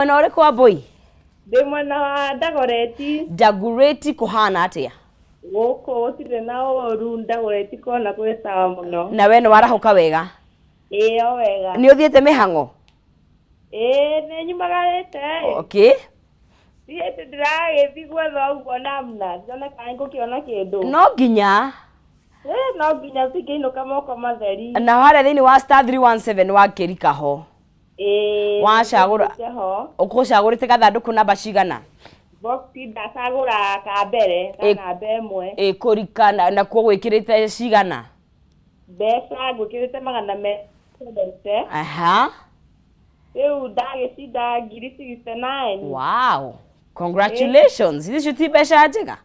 Mwena ũrĩkũ wa mbũi? Ndĩ mwena wa Ndagoreti. Ndagureti kũhana atĩa? Gũkũ gũtirĩ na ũru, Ndagoreti kona gwĩ sawa mũno. Na we nĩ warahũka wega? Ĩĩ o wega. Nĩ ũthiĩte mĩhang'o? Ĩĩ nĩ nyumagarĩte. Okay. Thiĩte ndĩragĩthiĩ gwetha ũguo namna, ndione kana ngũkĩona kĩndũ. No nginya. Ĩĩ no nginya tũtingĩinũka moko matheri. Na harĩa thĩinĩ wa star 317 wakĩrika ho. Ĩĩ. Wacagũra. Nĩthiĩte ho. Ũkũcagũrĩte gathandũkũ namba cigana? Box ndacagũra ka mbere, ka namba ĩmwe. Ĩ kũrika nakuo gwĩkĩrĩte cigana? Mbeca ngwĩkĩrĩte magana merĩ. Aha. Rĩu ndagĩcinda ngiri 69. Wow. Congratulations. Icio ti mbeca njega?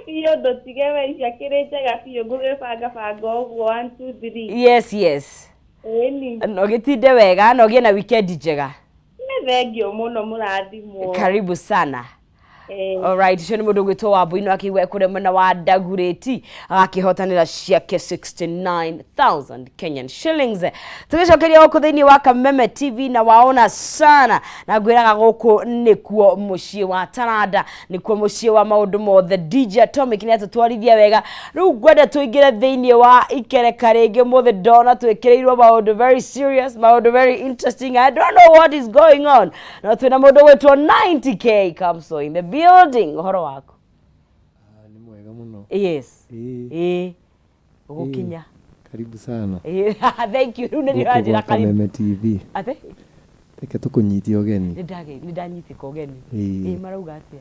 Biũ ndũtige we icio akĩrĩ njega biũ ngũgĩbanga banga ũguo 1 2 3. Yes, yes. Ĩni. Na ũgĩtinde wega na ũgĩe na weekend njega. Nĩ thengiũ mũno mũrathimwo. Karibu sana. Eh. Alright, ũcio nĩ mũndũ ũgwĩtwo Wambui no akĩigua kũrĩa mwena wa Ndagurĩti agakĩhotanĩra ciake 69,000 Kenyan shillings. Tũgĩcokeria gũkũ thĩinĩ wa Kameme TV na waona sana na ngwĩraga gũkũ nĩkuo mũciĩ wa taranda, nĩkuo mũciĩ wa maũndũ mothe. DJ Atomic nĩ atũtwarithia wega. Rĩu ngwenda tũingĩre thĩinĩ wa ikereka rĩngĩ ũmũthĩ, ndona twĩkĩrĩirwo maũndũ very serious, maũndũ very interesting. I don't know what is going on. No twĩna mũndũ ũgwĩtwo 90K Kamso in the building. Ũhoro waku? Ah, nĩ mwega mũno. Yes. Ĩĩ. Ĩĩ. Ũgũkinya. Karibu sana. Ĩĩ, thank you. Rĩu nĩ Gũkũ ũranjĩra gwa karibu. Kameme TV. Atĩ? Reke tũkũnyitie ũgeni. Nĩ ndanyitĩka ũgeni. Ĩĩ. Ĩĩ, marauga atĩa?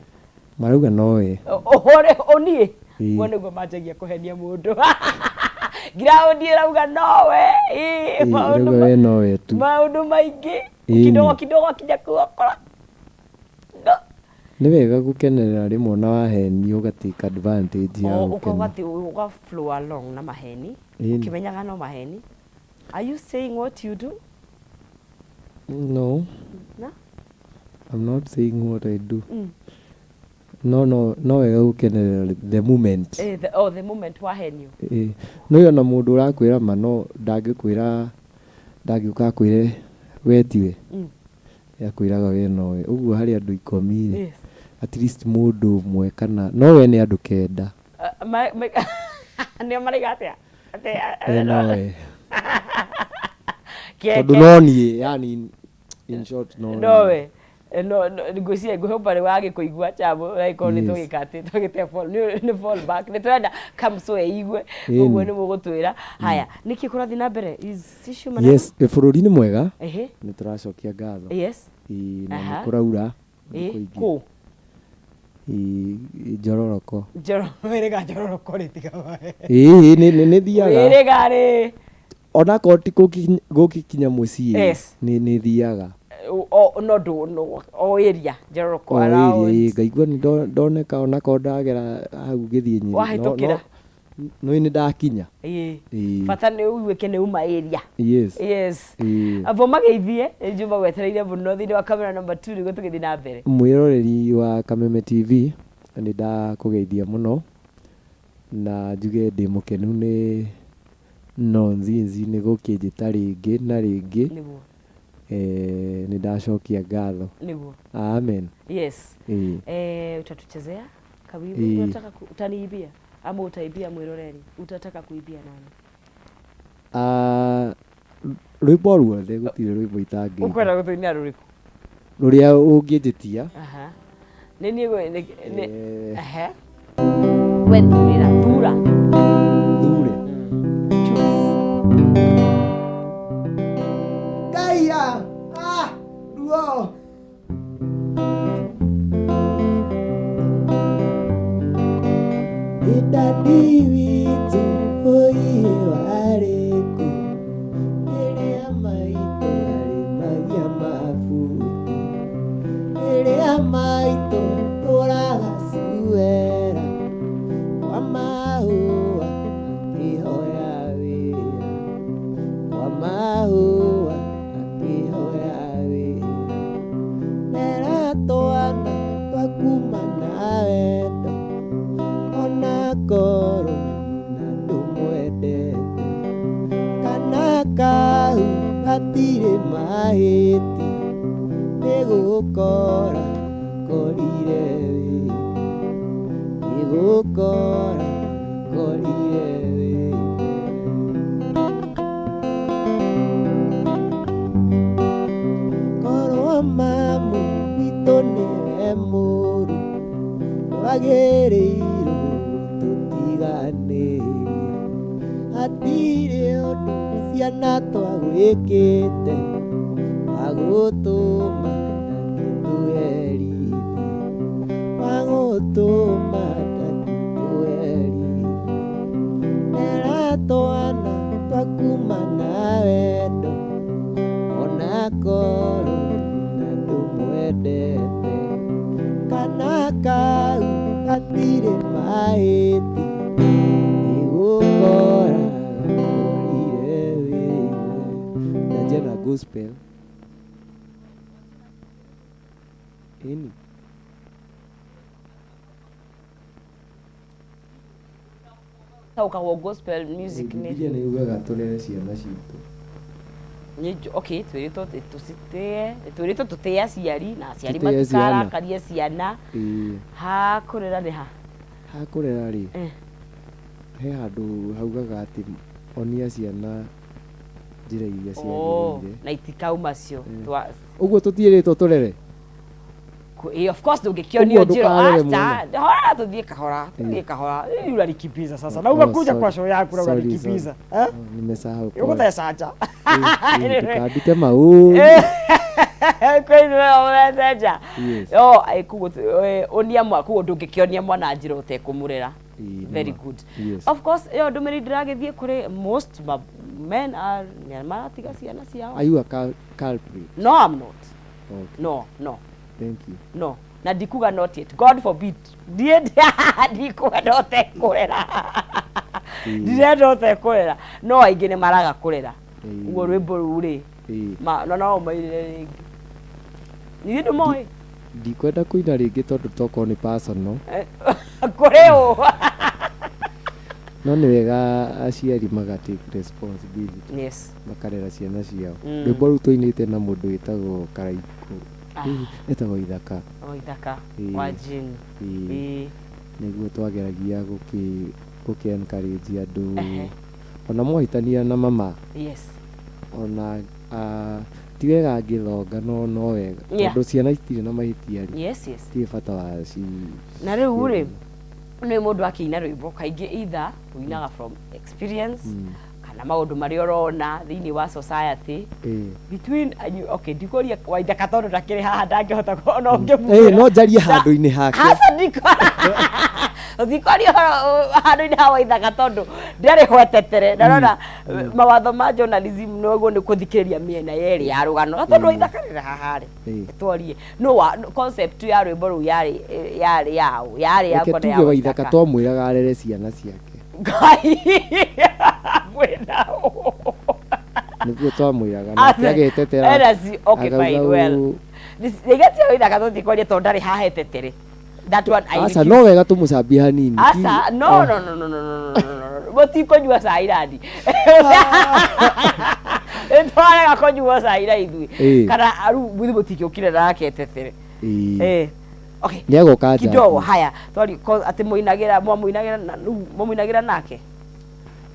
Marauga nowe. Ũhore ũniĩ. Ĩĩ. Guo nĩguo manjagia kũhenia mũndũ. Ground ĩrauga nowe. Ĩĩ, Ĩĩ, maũndũ ĩrauga we nowe tu. Maũndũ maingĩ. Ĩĩ. Kidogo kidogo akinya kũu akora. No. Nĩ wega gũkenerera rĩmwe na wahenio ũga take advantage ya gũkena. Ũkauga atĩ ũga flow along na maheni. Ĩĩ. Ũkĩmenyaga no maheni. Are you saying what you do? No. No? I'm not saying what I do. No, no, no wega gũkenerera the moment. The, oh, the moment wahenio. Ĩĩ. No ona mũndũ ũrakwĩra ma no ndangĩkwĩra, ndangĩũka akwĩre we tiwe. Akwĩraga we nowe. Ũguo harĩ andũ ikũmi rĩ, Yes. at least mũndũ ũmwe kana no we nĩ andũ kenda. Nĩo maraiga atĩa? Atĩ, We nowe. Ke- Tondũ no niĩ, yani in short no niĩ. Nowe. No, no, ngwĩciria ngwĩhoka nĩ wagĩkũigua Chamo, angĩkorwo nĩ Yes. tũgĩka atĩ tũgĩte fall, nĩ fall back. Nĩ tũrenda Kamso eigue, Ĩni. ũguo nĩ mũgũtwĩra. Haya, nĩkĩ kũrathiĩ na mbere? Is issue maneno? Yes, bũrũri nĩ mwega. Ehe. Nĩ tũracokia ngatho. Yes. Ĩĩ, na nĩ Aha. kũraura. Ĩĩ, Kũingĩ. kũ? Ĩĩ, Njororoko. Wĩrĩga Njororoko rĩ, tiga wae. Ĩĩ, nĩ thiaga. Wĩrĩga rĩ. Onakorwo ti gũgĩkinya mũciĩ, Yes. nĩ thiaga. O, no ndũ, no, o area, Njororoko O area, around. ĩĩ, ngaigua nĩ ndoneka onakorwo ndagera hau ngĩthiĩ Nyĩrĩ. Wahĩtũkĩra. No nĩ ndakinya. Ĩĩ. Ĩĩ. Bata nĩ ũiguĩke nĩ uma area. Yes. Yes. Ĩĩ. Abo mageithie, Juma gwetereire mũno thĩinĩ wa camera number 2 nĩguo tũgĩthiĩ na mbere. Mwĩroreri wa Kameme TV, nĩ ndakũgeithia mũno na njuge ndĩ mũkenu nĩ nonzinzi nĩ gũkĩnjĩta rĩngĩ na rĩngĩ. Nĩguo. Nĩ ndacokia ngatho. Nĩguo. Amen. Yes. Ĩĩ. Utatuchezea kawimbo? Ĩĩ. Unataka utaniibia ama utaibia mwĩroreri? Utataka kuibia nani? Ah, rwĩmbo ruothe gũtirĩ rwĩmbo itangĩimba. Ũkwenda gũtũinĩra rũrĩkũ? Rũrĩa ũngĩnjĩtia. Aha. Nĩ niĩ nĩ Eh. Ehe. We thurĩra, thura. Thure. Choose. Kaiya! Ah! Ruo! Idadi witũ oiye warĩkũ rĩrĩa maitũ arĩmagia mabuti, rĩrĩa maitũ tũraga cuera kwa mahũa akĩhoya wĩra, kwa mahũa akĩhoya wĩra, rera twana twakuma na wendo onakorwo nyina ndũmwendete, kana kahu gatirĩ mahĩtia nĩ Nĩgũkora korire wĩime, nĩgũkora korire wĩime. Korwo mamu witũ nĩwe mũru, ndwagĩrĩirwo gũtũtiganĩria. Hatirĩ ũndũ ciana twagwĩkĩte wagũtũma ndangĩtũherithie, wagũtũma ndangĩtũherithie. Rera twana twaku na wendo, onakorwo nyina ndũmwendete. Kana kau gatirĩ mahĩtia, nĩgũkora gakorire wĩime. Ndanjia na gospel. Ĩni. Taũkagwo gospel music nĩ Bibilia nĩ yugaga tũrere ciana citũ. Okay, twĩrĩtwo atĩ tũcitĩe, twĩrĩtwo tũtĩe aciari na aciari Tũtĩe ciana. matikarakarie ciana. Ĩĩ. Ha kũrera nĩ ha? Ha kũrera rĩ, he handũ haugaga atĩ onia ciana njĩra iria Oh, ciagĩrĩire. na itikauma cio. Ũguo tũtiĩrĩtwo tũrere? Of course ndũngĩkĩonio Ũguo njĩra. ndũkarere Aca, mwana. hora tũthiĩ kahora, tũthiĩ kahora. Rĩu ũranikimbiza sasa. Na umekuja Sorry. kwa show yaku na Sorry, unanikimbiza. sorry. Eh? Oh, nimesahau. Pole. Ũgũtheca nja. Ĩĩ, ndũkandute maũru. Kwĩmecenja. Yes. Oh, koguo onia mwa koguo ndũngĩkĩonia mwana njĩra ũtekũmũrera. Ĩĩ, nĩ Very ma. good. Yes. Of course, ĩyo ndũmĩrĩri ndĩragĩthiĩ kũrĩ most men are nĩ maratiga ciana ciao. Are you a culprit? No, I'm not. Okay. No, no. Thank you. No, na ndikuga not yet, God forbid. Ndiĩ ndikwenda ũtekũrera, ndirenda ũtekũrera, no aingĩ nĩ maraga kũrera. Ũguo rwĩmbo rũu rĩ, no no ũmairĩre rĩngĩ, ningĩ ndũmoĩ. Ndikwenda kũina rĩngĩ tondũ tokorwo nĩ personal. Kũrĩ ũ? No nĩ wega aciari maga take responsibility, makarera ciana ciao. Rwĩmbo rũu tũinĩte na mũndũ wĩtagwo Karaikũ. Etagwo Ithaka. O Ithaka. Ĩĩ. Wa Jane. Ĩĩ. Ĩĩ. Nĩguo twageragia gũkĩ encourage andũ, ona mwahĩtania na mama, ona ti wega angĩthonga, no wega tondũ ciana itirĩ na mahĩtia rĩ, itirĩ bata wa ci. Na rĩu rĩ, nĩ mũndũ akĩina rwĩmbo kaingĩ either ũinaga from experience kana maũndũ marĩa ũrona thĩinĩ wa society between okay, ndikũria Waithaka tondũ ndakĩrĩ haha, ndangĩhota kuona ũngĩmwĩra. Ĩĩ, no njarie handũ-inĩ hake. Aca, ndikwaria ũhoro handũ-inĩ ha Waithaka tondũ ndarĩ hwetetere. Ndarona mawatho ma journalism noguo nĩ kũthikĩrĩria mĩena yerĩ ya rũgano, na tondũ Waithaka rĩrĩ haha rĩ, twarie no wa concept ya rwĩmbo rũu yarĩ yaũ, yarĩ Reke yakwa na ya tuge Waithaka Waithaka. twamwĩraga arere ciana ciake. Ngai mwĩna ũũ. Nĩguo twamwĩraga nake agetetera. Ena okay, akauga fine, well, ũũ. Nĩgatia Waithaka tũtikwaria tondũ ndarĩ haha etetere. That one I Aca, refuse. no wega tũmũcambie hanini. Asa, no, no, no, no, no, no, no, no, no. Mũtikũnyua cai randi. Nĩtwarega kũnyua cai na ithuĩ. Kana rĩu mũthiĩ mũtingĩũkire nake etetere. Ĩĩ. Okay. Nĩ agoka Kidogo njambie. haya, twari atĩ mũinagĩra mwamũinagĩra na rĩu mwamũinagĩra nake.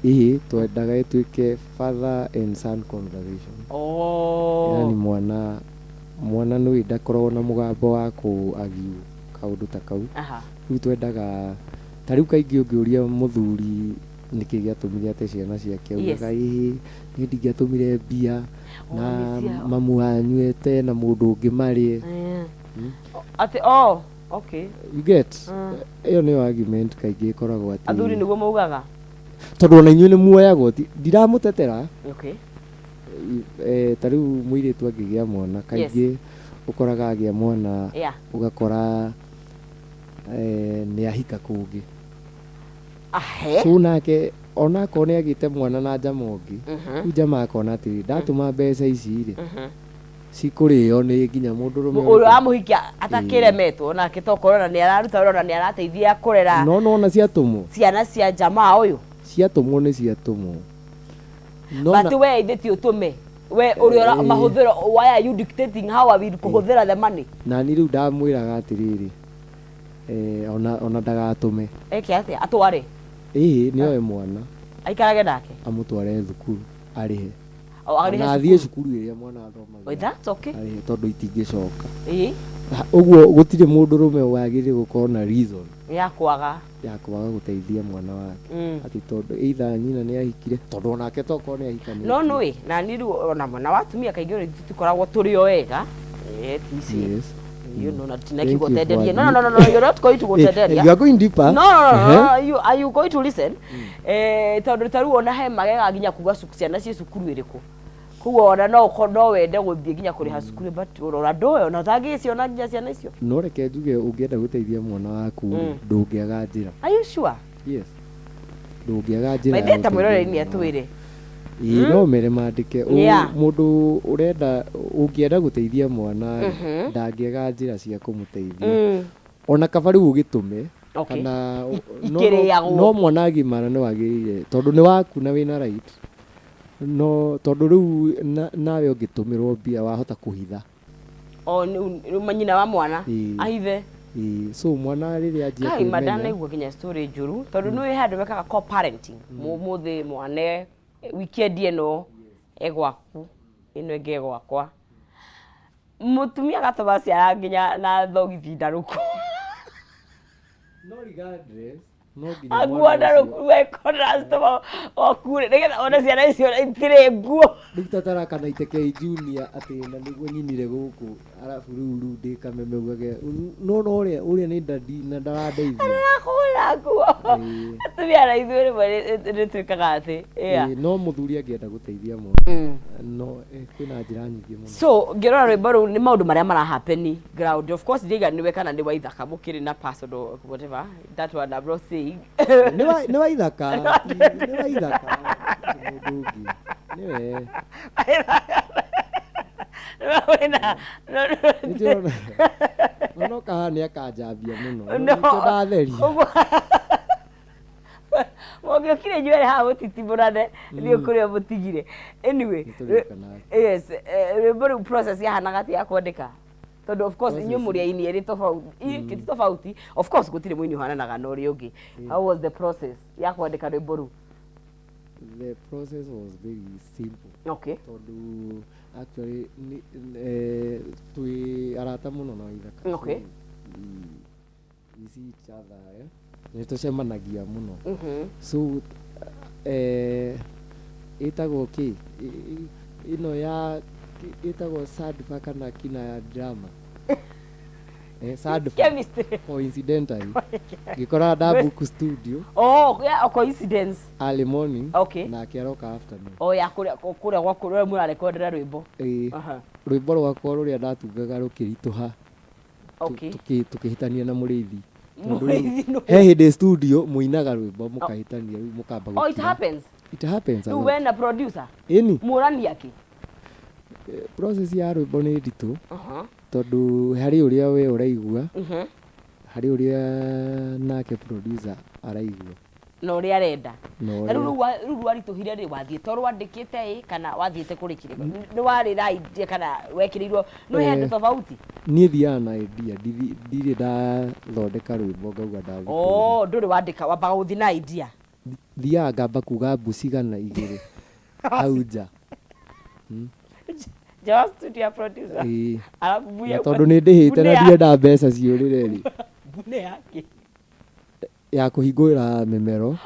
Ĩĩ, twendaga ĩtuĩke father and son conversation. Oh. Yani mwana nĩ ndakoragwo na mũgambo wa kũ argue kaũndũ ta kau. Rĩu twendaga ta rĩu kaingĩ ũngĩũria mũthuri nĩkĩ gĩatũmire ate ciana ciake, augaga ĩĩ niĩ ndingĩatũmire mbia Oh, na nĩ ciao. mamu wanyu ete na mũndũ ũngĩ marĩe. Atĩ oh, okay. You get? Ĩyo nĩyo argument kaingĩ ĩkoragwo atĩ Athuri nĩguo maugaga. Tondũ ona inyuĩ nĩ muoyagwo, ndiramũtetera. Ta rĩu mũirĩtu angĩgĩa mwana, kaingĩ ũkoraga agĩa mwana, ũgakora nĩ ahika kũngĩ. Ahe. So nake onakorwo nĩ agĩte mwana na njama ũngĩ, rĩu njama akona atĩrĩ, ndatũma mbeca ici rĩ, cikũrĩo nĩ nginya mũndũrũme Ũrĩa ũrĩkũ. wamũhikia atakĩremetwo nake tokorwo ona nĩ araruta wĩra, ona nĩ arateithia kũrera No nona ciatũmwo, ciana cia jamaa ũyũ. Ciatũmwo nĩ ciatũmwo. No But we ithe ti ũtũme. We ũrĩa Eh. mahũthĩro, why are you dictating how I will kũhũthĩra the money? Na niĩ rĩu ndamwĩraga atĩrĩrĩ, ona ndagatũme. Eke atĩa? Atware? Ĩĩ, nĩoe mwana. Aikarage nake. Amũtware thukuru arĩhe. O, arĩhe Na athiĩ cukuru ĩrĩa mwana Oh, athomagĩra. that's okay. Arĩhe tondũ itingĩcoka. Ũguo gũtirĩ mũndũrũme wagĩrĩire gũkorwo na reason Ya kwaga. Ya kwaga gũteithia mwana wake. Atĩ tondũ either nyina nĩ ahikire, tondũ onake tokorwo nĩ ahikanĩtie. No nũĩ na niĩ rĩu ona mwena wa atumia kaingĩ rĩ tutikoragwo tũrĩ o ega. Tisi. Na Thank tinaki you for gũtenderia. No, no, no, no, no, you're not going to gũtenderia. You are going deeper. No, no, no, no, no, you, are you going to listen? Tondũ ta rĩu ona he magega nginya kuga ciana ciĩ cukuru ĩrĩkũ. Koguo ona no ũkorwo no wende gũthiĩ nginya kũrĩha cukuru, but ũrora ndũĩ ona ũtangĩciona nginya ciana icio. No reke njuge, ũngĩenda gũteithia mwana waku rĩ, ndũngĩaga njĩra. Are you sure? Yes, ndũngĩaga njĩra ya Maithe ta gũteithia mwĩroreri nĩ mwana waku. atwĩre. Ĩĩ, no mere mandĩke. Mũndũ ũrenda, ũngĩenda gũteithia mwana rĩ, ndangĩaga njĩra cia kũmũteithia. Ona kaba rĩu ũgĩtũme kana Ikĩrĩagwo. No mwana agimara nĩ wagĩrĩire, tondũ nĩ waku na wĩna right. No tondũ rĩu nawe ũngĩtũmĩrwo mbia wahota kũhitha. O nĩ nyina wa mwana ahithe. Ĩĩ, so mwana rĩrĩa anjia Kai kwĩmenya. Madanaigua nginya story njũru, tondũ nĩ handũ mekaga co-parenting. Mũthĩ mwana weekend ĩno egwaku, ĩno ĩngĩ egwakwa. Mũtumia agatũma ciana nginya na thogithi ndarũku. No regardless, no nginya Nguo mwana ũcio ndarũku wekora citũma okure nĩgetha one ciana icio itirĩ nguo. Rĩu tataraka na Iteke Junior atĩ na nĩguo nyumire gũkũ, arabu rĩu ndĩ Kameme ugage no no ũrĩa nĩ dadi na ndarandeithia. Arakũra nguo. Atumia na ithuĩ rĩmwe nĩ twĩkaga atĩ. Ĩĩ, no mũthuri angĩenda gũteithia mwana, no kwĩna njĩra nyingĩ mũno. So ngĩrora rwĩmbo rũu nĩ maũndũ marĩa mara happen ground. Of course ndiaiga nĩwe kana nĩ Waithaka mũkĩrĩ na personal whatever, that one I'm not saying. Nĩ Waithaka, nĩ Waithaka, ti mũndũ ũngĩ, nĩwe. Wĩna Nĩndĩrona ona kahaha nĩ akanjambia mũno. No. Nĩkĩo ndatheria. Mũngĩokire inyuĩ haha mũtitimũrane thiĩ kũrĩa mũtigire. Anyway, Nĩtũrĩka nake. Yes, rwĩmbo rũu process yahanaga atĩa ya kwandĩka? Tondũ of course inyuĩ mũrĩ aini erĩ tofauti, ti tofauti, of course gũtirĩ mũini ũhananaga na ũrĩa ũngĩ. How was the process ya kwandĩka rwĩmbo rũu? The process was very simple. Tondũ actually twĩ arata mũno na Waithaka. So, we see each other, eh? Nĩ tũcemanagia mũno. So ĩtagwo kĩ, ĩno ya ĩtagwo sadfa kana kina ya drama, sadfa. Chemistry. Coincidentally ngĩkora ndabook studio. Oh, yeah, oh, coincidence. Early morning. Nake aroka afternoon. Oh, ya kũrĩa gwa kũrĩa mũrarekondera rwĩmbo. Ĩĩ. Rwĩmbo rwakwa rũrĩa ndatungaga rũkĩritũha. Tukĩhĩtania na mũrĩithi. Tondũ rĩu Mũrĩithi nũ? He hĩndĩ studio mũinaga rwĩmbo mũkahĩtania, rĩu mũkamba Oh, it gũkira. happens. It happens a Rĩu lot. we na producer Ĩni. mũrania kĩ? Process ya rwĩmbo nĩ nditũ, tondũ harĩ ũrĩa we ũraigua, harĩ ũrĩa nake producer araigua. Na ũrĩa arenda. Na Na ũrĩa- rĩu rwaritũhire rĩ, wathiĩte ũrwandĩkĩte ĩ kana wathiĩte kũrĩkĩrĩria nĩ warĩ na idea kana wekĩrĩirwo nĩ he andũ tofauti? Niĩ thiaga na idea, ndirĩ ndathondeka rwĩmbo ngauga ndathiĩ kũruga. Oh, ndũrĩ wandĩka, wambaga gũthiĩ na idea. Thiaga ngamba kuga mbu cigana igĩrĩ hau nja. Nja wa studio ya producer? Ĩĩ. Arabu mbu Na tondũ nĩ ndĩhĩte na ndienda mbeca ciũrĩre rĩ. Mbu nĩ yake? Ya kũhingũra mĩmero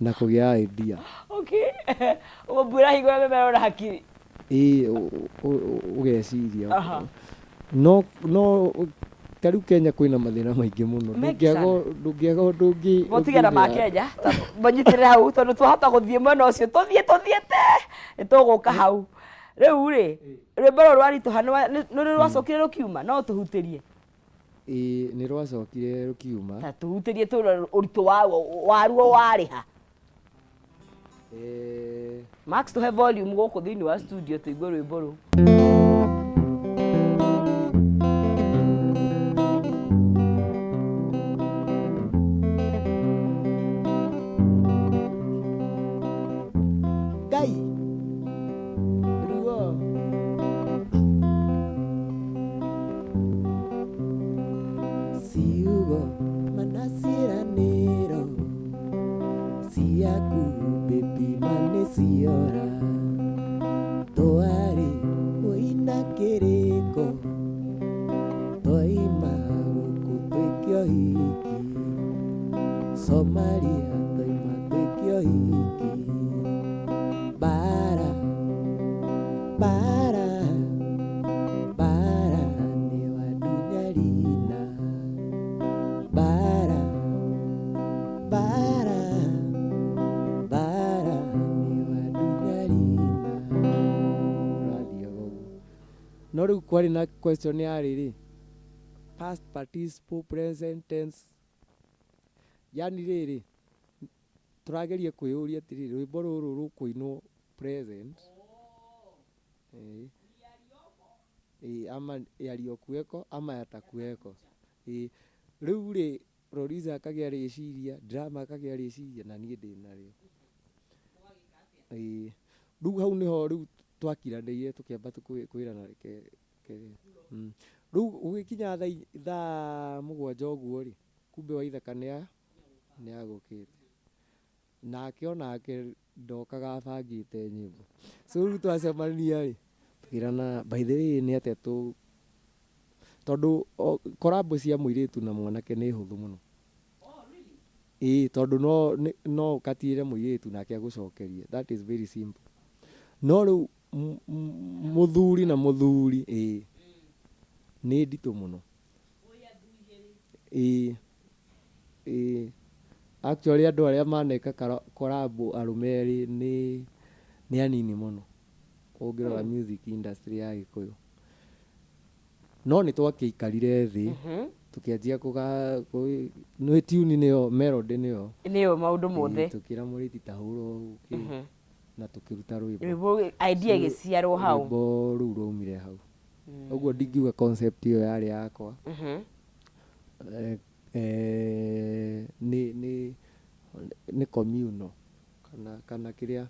na kũgĩa idea. Okay, ũguo mbu ĩrahingũra mĩmero na hakiri. Ĩĩ, ũgeciria. No ta rĩu Kenya kwĩna mathĩna maingĩ mũno. Mengi. Ndũngĩaga ũndũ ũngĩ Mũtige na ma ũngĩrĩra. Kenya, manyitĩrĩre hau, tondũ twahota gũthiĩ mwena ũcio tũthiĩte nĩ tũgũka hau. Rĩu rĩ, rwĩmbo rũrũ rwaritũha nĩ rwacokire rũkiuma? No tũhutĩrie? Ĩĩ, nĩ rwacokire rũkiuma. Ta tũhutĩrie tũrore ũritũ waruo warĩ ha. Max, tũhe volume gũkũ thĩinĩ wa studio tũigue rwĩmbo rũu. Ngai ruo. Mana ciĩranĩro ciaku baby ma nĩciora. Twarĩ ũina kĩrĩko twaima gũkũ twĩke ũhiki. Somalia twaima twĩke ũhiki. Bara bara bara nĩ wandunyarina. Bara bara bara nĩ wandunyarina. Ũrathiaga ũguo. No rĩu kwarĩ na question ya rĩrĩ, past participle present tense, yani rĩrĩ tũrageria kwĩyũria atĩrĩrĩ, rwĩmbo rũrũ rũkũinwo present ĩĩ ama yaliyokuweko ama yatakuweko. Ĩĩ rĩu rĩ producer akagĩa rĩciria, drama akagĩa rĩciria na niĩ ndĩnarĩo. Ĩĩ rĩu hau nĩho rĩu twakiranĩire tũkĩamba kwĩrana reke rĩu gũgĩkinya thaa 7 ũguo rĩ, kumbe Waithaka nĩ agũkĩte. Nake onake ndokaga abangĩte nyĩmbo. So rĩu twacemania rĩ, tũkĩrana by the way nĩ atĩa tũ tondũ collab cia mũirĩtu na mwanake nĩ hũthũ mũno. Ĩĩ tondũ no ũkatiĩre mũirĩtu nake agũcokerie. That is very simple. No rĩu mũthuri na mũthuri ĩĩ nĩ nditũ mũno. Ĩĩ ĩĩ actually andũ arĩa maneka collab arũme erĩ nĩ anini mũno ũngĩrora music industry ya Gĩkũyũ. No nĩ twakĩikarire thĩ tũkĩanjia nĩ tune nĩyo melody nĩyo nĩyo maũndũ mothe. Tũkĩra mũrĩthi ta hũra ũũ kĩ na tũkĩruta rwĩmbo. Rwĩmbo idea ĩgĩciarwo hau. Rwĩmbo rũu rwaumire hau. Ũguo ndingiuga concept ĩyo yarĩ yakwa. Nĩ communal kana kĩrĩa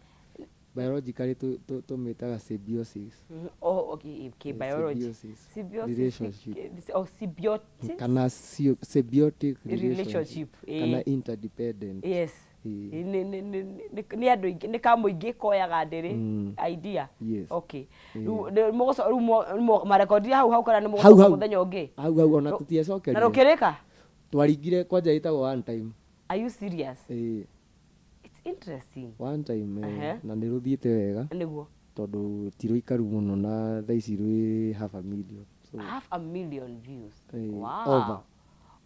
biologically tũmĩtaga symbiosis. Oh, okay, okay, biology. Symbiosis. Symbiosis. Relationship. Oh, symbiotic kana symbiotic relationship, kana interdependent. Yes. Nĩ andũ aingĩ, nĩ kamũingĩ koyaga ndĩrĩ idea. Yes. Okay. Rĩu rĩu marekondire hau hau kana nĩ Hau mũgũcoka hau. mũthenya ũngĩ? Hau hau ona Na tũtiacokerire. rũkĩrĩka? Twaringire kwanja ĩtagwo one time. Are you serious? Ĩĩ. It's interesting. One time na nĩ rũthiĩte wega. Nĩguo. Tondũ ti rũikaru mũno na thaa ici rwĩ half a million. So, half a million views. Wow. Over.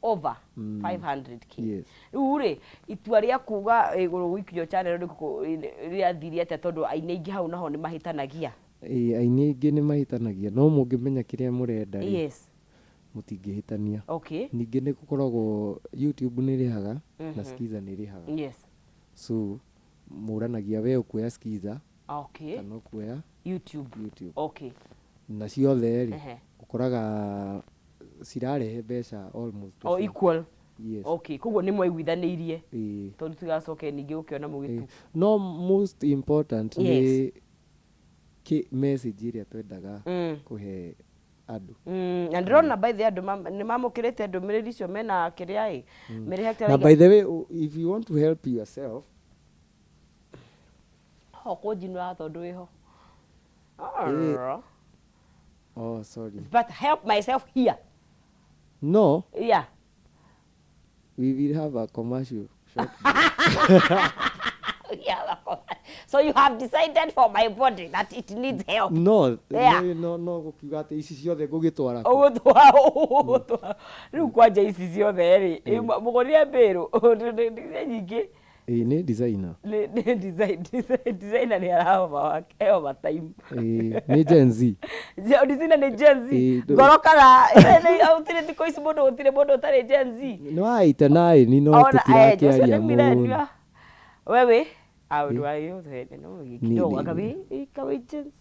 Over 500K. Yes. Rĩu rĩ itua rĩa kuga igũrũ gũikio channel rĩathirie atĩa tondũ aini aingĩ hau naho nĩ mahĩtanagia? Ĩĩ aini aingĩ nĩ mahĩtanagia no mũngĩmenya kĩrĩa mũrenda rĩ, Yes. mũtingĩhĩtania. Okay. Ningĩ nĩ gũkoragwo YouTube nĩ ĩrĩhaga na Skiza nĩ ĩrĩhaga. Yes. So mũranagia we ũkuoya Skiza Okay. kana ũkuoya YouTube. YouTube. Okay. Na ciothe rĩ ũkoraga cirarehe mbeca almost the O same. equal. Yes. Okay, koguo nĩ mwaiguithanĩirie. Ĩĩ. Tondũ tigacoke ningĩ gũkĩona mũgĩtu. No most important nĩ message ĩrĩa twendaga kũhe andũ. Na ndĩrona by the andũ nĩ mamũkĩrĩte ndũmĩrĩri icio mena kĩrĩa ĩ. Mĩrĩ Na by the way, if you want to help yourself, ho kũnjinũra tondũ wĩho. Oh, sorry. But help myself here. No. Yeah. We will have a commercial short. Yeah. So you have decided for my body that it needs help. No, Yeah. no gũkiuga atĩ ici ciothe ngũgĩtwara kũ? Ũgũtwara rĩu kwanja ici ciothe rĩ, mũgũrire mbĩrũ nĩ nyingĩ. Ĩĩ nĩ designer. Nĩ designer nĩ arahoma wake overtime. Ĩĩ nĩ Gen Z. Designer nĩ Gen Z. Ĩĩ, Ngoro kana gũtirĩ thikũ ici mũndũ gũtirĩ mũndũ ũtarĩ Gen Z. Nĩ wa 89 no Ona, tũtirakĩaria ũcio nĩ millennial. mũno. Wewe aũndũ ayo kidogo akawi Gen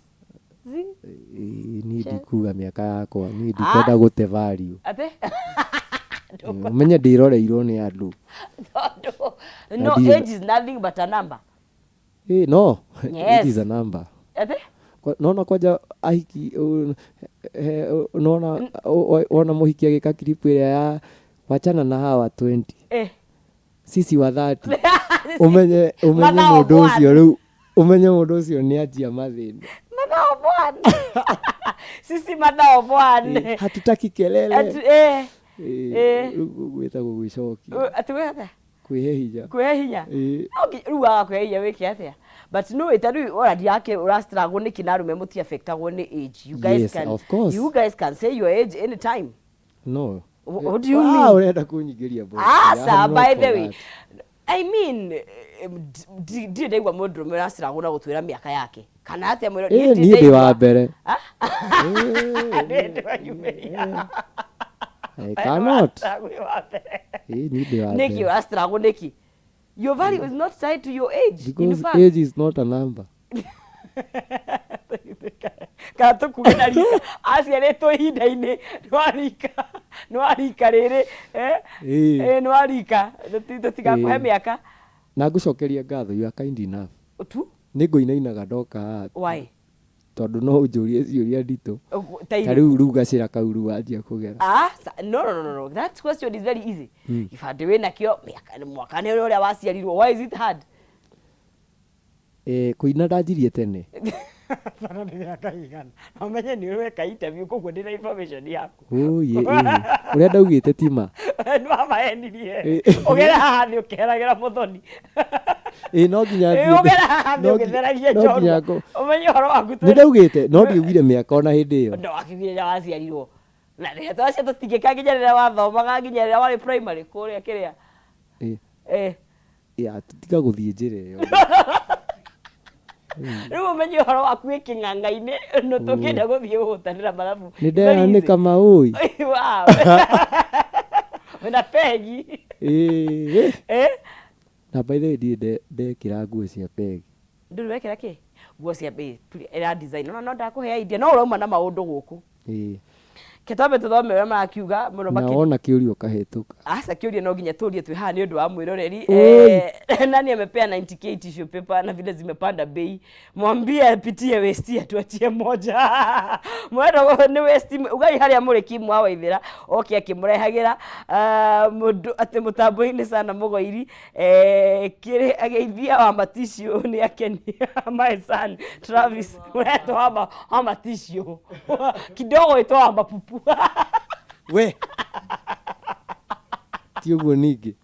Z. Ĩĩ niĩ ndikuga mĩaka yakwa, niĩ ndikwenda gũte value. Atĩ? Ũmenye ndĩroreirwo nĩ andũ. Tondũ no age is nothing but a number. Ĩĩ no, Yes. it is a number. Atĩ? Nona kwanja ahiki nona wona mũhiki agĩka clip ĩrĩa ya Wachana na hawa 20. Sisi wa 30. Ũmenye Mathaa mũndũ of ũcio one. Rĩu ũmenye mũndũ ũcio nĩ anjia mathĩna. Mathaa of one. Sisi mathaa of one. Hatutaki kelele. Atu. Rĩu gwĩtagwo gwĩcokia. Atĩ gwĩka atĩa? Kwĩhe hinya. Kwĩhe hinya. Ĩĩ. Okay, rĩu waga kwĩhe hinya wĩke atĩa? But no ĩta rĩu ora ndiake ũra struggle nĩkĩ na arũme mũti affectagwo nĩ age? You guys Yes, can of course. You guys can say your age anytime. No. What do you Ah, mean? ũrenda kũnyingĩria box. Asa, I'm not by for the way, that. I mean, ndirĩ ndaigua mũndũrũme ũrastruggle na gũtwĩra mĩaka yake kana atĩa mwĩra. Ĩĩ, niĩ ndĩ wa mbere. Niĩ ndĩwanyumĩria. I cannot. Ũrastruggle wa mbere. Ĩĩ, niĩ ndĩ wa Nĩkĩ mbere. ũrastruggle nĩkĩ? Your value is not tied to your age. In Because fact, age is not a number. Kana tũkuge na rika aciarĩtwo ihinda-inĩ nĩ wa rika rĩrĩ, eh? Ĩĩ. Nĩ wa rika tũtigakũhe mĩaka. Na ngũcokeria ngatho, you are kind enough. Tu. Nĩ ngũinainaga ndoka haha. Why? Tondũ no ũnjũrie ciũria nditũ. Ta Ta irĩkũ? rĩu gacĩra kau rĩu wanjia kũgera. Ah, no, that question is very easy. Gĩbandĩ wĩ nakĩo, mĩaka, mwaka nĩ ũrĩa waciarirwo. Why is it hard? Kũina ndanjirie tene. Sana nĩ mĩaka igana na ũmenye nĩ ũreka interview, koguo ndĩna information yaku. Ũyĩ, ĩĩ. Ũrĩa ndaugĩte ti ma. Nĩ wamahenirie. Ĩ. Ũgere haha thĩ ũkĩheragĩra mũthoni. Ĩĩ, no nginya Ĩ, thiĩ. ũgere haha thĩ ũgĩtheragia No nginya njorua ũmenye ũhoro waku. Nĩ ndaugĩte no ndiugire mĩaka ona hĩndĩ ĩyo. No wakiugire rĩrĩa waciarirwo na rĩrĩa twacia tũtingĩka nginya rĩrĩa wathomaga, nginya rĩrĩa warĩ primary kũrĩa kĩrĩa. Ĩ, ya, tiga gũthiĩ njĩra ĩyo. Rĩu ũmenye ũhoro waku wĩ kĩng'ang'a-inĩ no tũngĩenda gũthiĩ gũgũtanĩra mathabu. Nĩ ndeyanĩka maũi. Wow. Wĩna pegi. Ĩĩ. Eh? Na by the way, ndirĩ ndekĩra nguo cia pegi. Ndũrĩ wekĩra kĩ? Nguo cia ĩra design. No ndakũhe idea no ũrauma na maũndũ gũkũ. Ĩĩ. Ke twambe tũthome ũrĩa marakiuga mũno Na makĩria. wona kĩũria ũkahĩtũka. Aca, kĩũria no nginya tũrie twĩ haha nĩ ũndũ wa mwĩroreri. Oi. Nani amepea 90K tissue paper na vile zimepanda bei? Mwambie apitie West atuachie moja. Mwendo nĩ West ugai harĩa mũrĩ Kim wa Waithĩra oke akĩmũrehagĩra. Mũndũ atĩ mũtambo-inĩ sana mũgoiri, kĩrĩ ageithia wa maticiũ nĩ akenia. My son Travis ũretwo wa maticiũ kidogo ĩtwo wa mapupu. We ti ũguo ningĩ.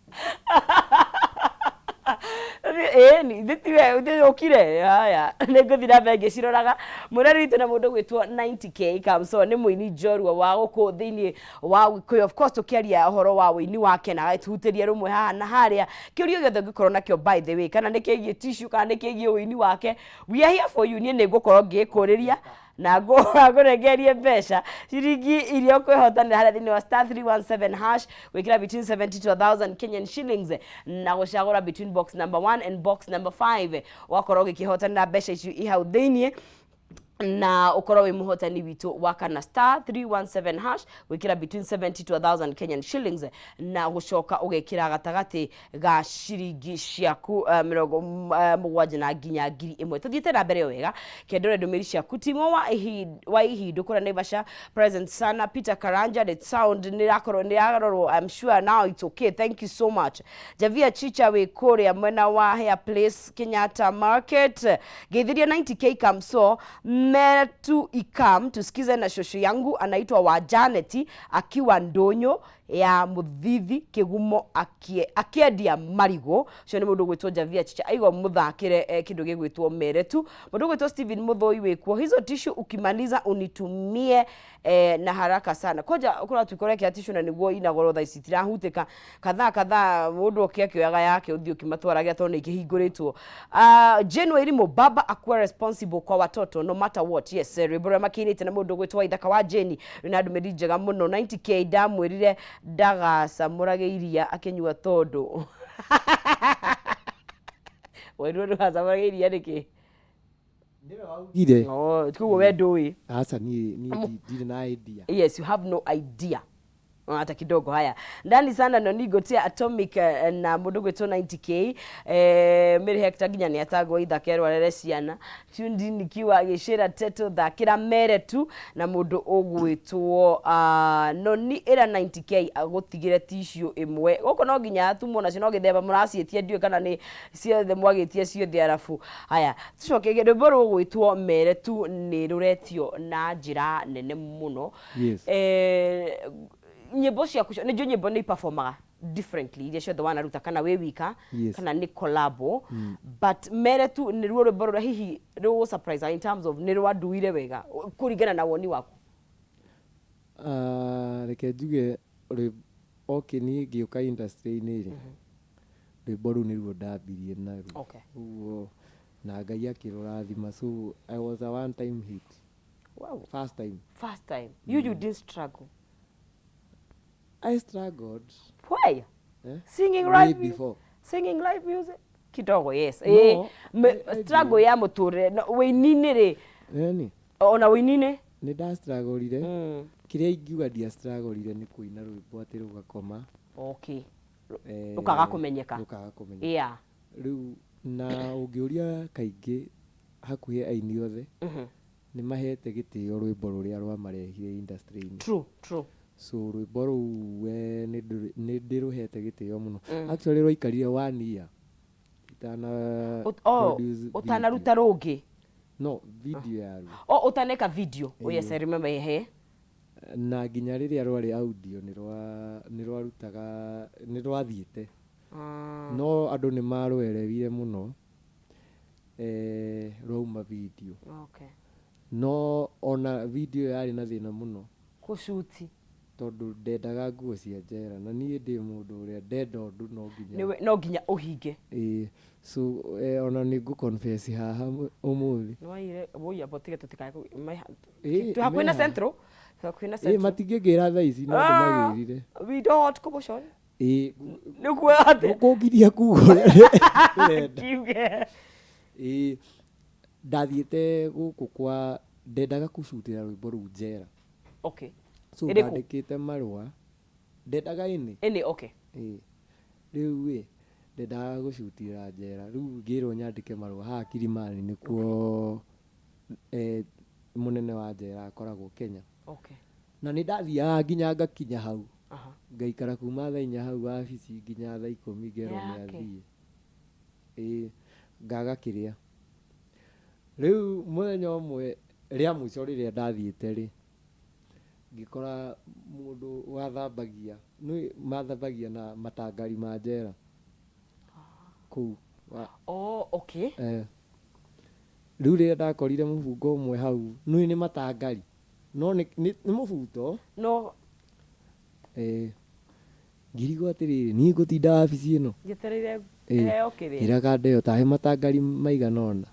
Ĩni tiwe ũkire haya, nĩ ngũthiĩ na mbere ngĩciroraga. Mũreri witũ na mũndũ gwĩtwo 90K Kamso nĩ mũini njorua wa gũkũ thĩinĩ wa Gĩkũyũ. Of course tũkĩaria ũhoro wa ũini wake na agĩtũhutĩria rũmwe haha na harĩa. Kĩũria gĩothe ũngĩkorwo nakĩo, by the way, kana nĩ kĩgiĩ tissue kana nĩ kĩgiĩ ũini wake, we are here for you. Niĩ nĩ ngũkorwo ngĩkũrĩria na ngũrengerie mbeca ciringi iria ũkwĩhotanĩra harĩa thĩinĩ wa *317# gwĩkĩra between 70 to 1000 Kenyan shillings na gũcagũra between box number 1 and box number 5, ũgakorwo ũgĩkĩhotanĩra mbeca icio i hau thĩinĩ na ũkorwo wĩ mũhotani witũ wa kana. *317# gwĩkĩra between 70 to 1000 Kenyan shillings na gũcoka ũgekĩra gatagatĩ ga ciringi ciaku 70 na nginya 1000. Tũthiĩte na mbere o wega kendore ndũmĩrĩri ciaku. Timo wa ihindu kũrĩa Naivasha, present sana. Peter Karanja, the sound nĩrakorwo nĩrarorwo. I'm sure now it's okay, thank you so much. Javia Chicha wĩ kũrĩa mwena wa Hair Place, Kenyatta Market, geithiria 90K Kamso metu ikam tusikize na shosho yangu anaitwa wa Janeti akiwa ndonyo ya Muthithi Kĩgumo akĩendia marigũ. Ũcio nĩ mũndũ ũgwĩtwo Javia Chicha, aigua mũthakĩre kĩndũ gĩgwĩtwo Meretu. Mũndũ ũgwĩtwo Stephen Mũthũi wĩkuo, hizo tissue ukimaliza unitumie na haraka sana. Koja kũratuĩka ũrekĩra tissue na nĩguo ina goro thaa ici itirahutĩka kadhaa kadhaa, mũndũ oke akĩoyaga yake ũthiĩ ũkĩmatwaragĩra tondũ nĩ ikĩhingũrĩtwo. Jane Wairimu, baba akuwa responsible kwa watoto no matter what. Yes, rwĩmbo rũrĩa makĩinĩte na mũndũ ũgwĩtwo Waithaka wa Jane rwĩna ndũmĩrĩri njega mũno. 90K ndamwĩrire ndagacamũrage iria akĩnyua tondũ werirwo ndũgacamũrage iria nĩkĩ? Ugire. Oh, koguo we ndũĩ. Aca, niĩ ndirĩ na idea. Yes, you have no idea. Hata kidogo. Haya, ndani sana no nigotia Atomic na mundu gwitwo 90K, Mary Hector nginya ni atagwo ithakerwo arere ciana tundi nikiwa gicira teto thakira mere tu na mundu ugwitwo noni ira 90K agutigire tissue imwe guku no nginya atumwo nacio no githemba muraciĩtie, ndiũĩ kana nĩ ciothe mwagĩtie ciothe. Arabu haya, tucoke rwĩmbo rũgwĩtwo Mere Tu nĩ rũretio na njĩra nene mũno. Nyĩmbo ciaku nĩ njũĩ nyĩmbo nĩ iperformaga differently iria ciothe wanaruta, kana wĩ wika kana nĩ collabo, but Mere Tu nĩ ruo rwĩmbo rũrĩa hihi rũgũ surprise in terms of nĩ rwanduire wega kũringana na woni waku. Ah, reke njuge okay, niĩ ngĩũka industry-inĩ rĩ, rwĩmbo rũu nĩruo ndambirie naruo. Ũguo na Ngai akĩrũrathima, so I was a one time hit. First time. First time. You didn't struggle? I struggled. Why? Eh? Singing Way live before. Singing live music kidogo, yes. No, I Struggle ya mũtũrĩre no, wĩini-inĩ rĩ? Yani Ona wĩini-inĩ. Nĩ ndastrugglire. Kĩrĩa ingiuga ndiastrugglire nĩ kũina rwĩmbo atĩ rũgakoma. Rũkaga kũmenyeka. Rũkaga kũmenyeka. Rĩu na ũngĩũria kaingĩ hakuhĩ aini othe nĩ mahete gĩtĩo rwĩmbo rũrĩa rwamarehire industry-inĩ. True true. So rwĩmbo rũu we nĩ ndĩrũhete gĩtĩo mũno. Actually rwaikarire one year itana produce video. Ũtanaruta rũngĩ? No, video yaruo. Oh, ũtaneka video. Oh yes, I remember, ehe. Na nginya rĩrĩa rwarĩ audio nĩ rwarutaga, nĩ rwathiĩte, no andũ nĩ marwerewire mũno rwauma video. No ona video yarĩ na thĩna mũno. Kũcuti. Tondũ ndendaga nguo cia njera na niĩ ndĩ mũndũ ũrĩa ndenda ũndũ no nginya No nginya ũhinge. Ĩĩ, so ona nĩ ngũ confess haha ũmũthĩ. Nĩwaire woi, amba ũtige tũtikae Ĩĩ, twĩ hakuhĩ na meha. Central. Twĩ hakuhĩ na Ĩĩ, Central. Matingĩngĩra thaa ici no Ah, ndĩmagĩrire. We don't want commotion. Ĩĩ. Nĩ kuoya atĩ Kũngiria kuga ũrĩa ndĩrenda. Kiuge. Ĩĩ, ndathiĩte gũkũ kwa ndendaga kũcutĩra rwĩmbo rũu njera. So Ĩrĩkũ? Ndandĩkĩte marũa, ndendaga ĩnĩ. Ĩnĩ, okay. Ĩĩ, rĩu ĩ ndendaga gũcutĩra njera, rĩu ngĩrwo nyandĩke marũa haha Kilimani nĩkuo mũnene wa njera akoragwo Kenya. Na nĩ ndathiaga nginya ngakinya hau, ngaikara kuma thaa 4 hau wabici nginya thaa 10, ngerwo nĩ Yake. athiĩ. Ĩĩ, ngaga kĩrĩa. Rĩu mũthenya ũmwe rĩa mũico rĩrĩa ndathiĩte rĩ, ngĩkora mũndũ wathambagia, nĩ mathambagia na matangari ma njera kũu Oh, okay. Rĩu rĩrĩa ndakorire mũbungo ũmwe hau, nĩ nĩ matangari no nĩ mũbuto. No. Ngĩrigwo atĩrĩrĩ, niĩ ngũtinda wabici ĩno njetereire Ĩĩ, heo kĩrĩa. Ngĩra kandeo tahe matangari maigana ũna,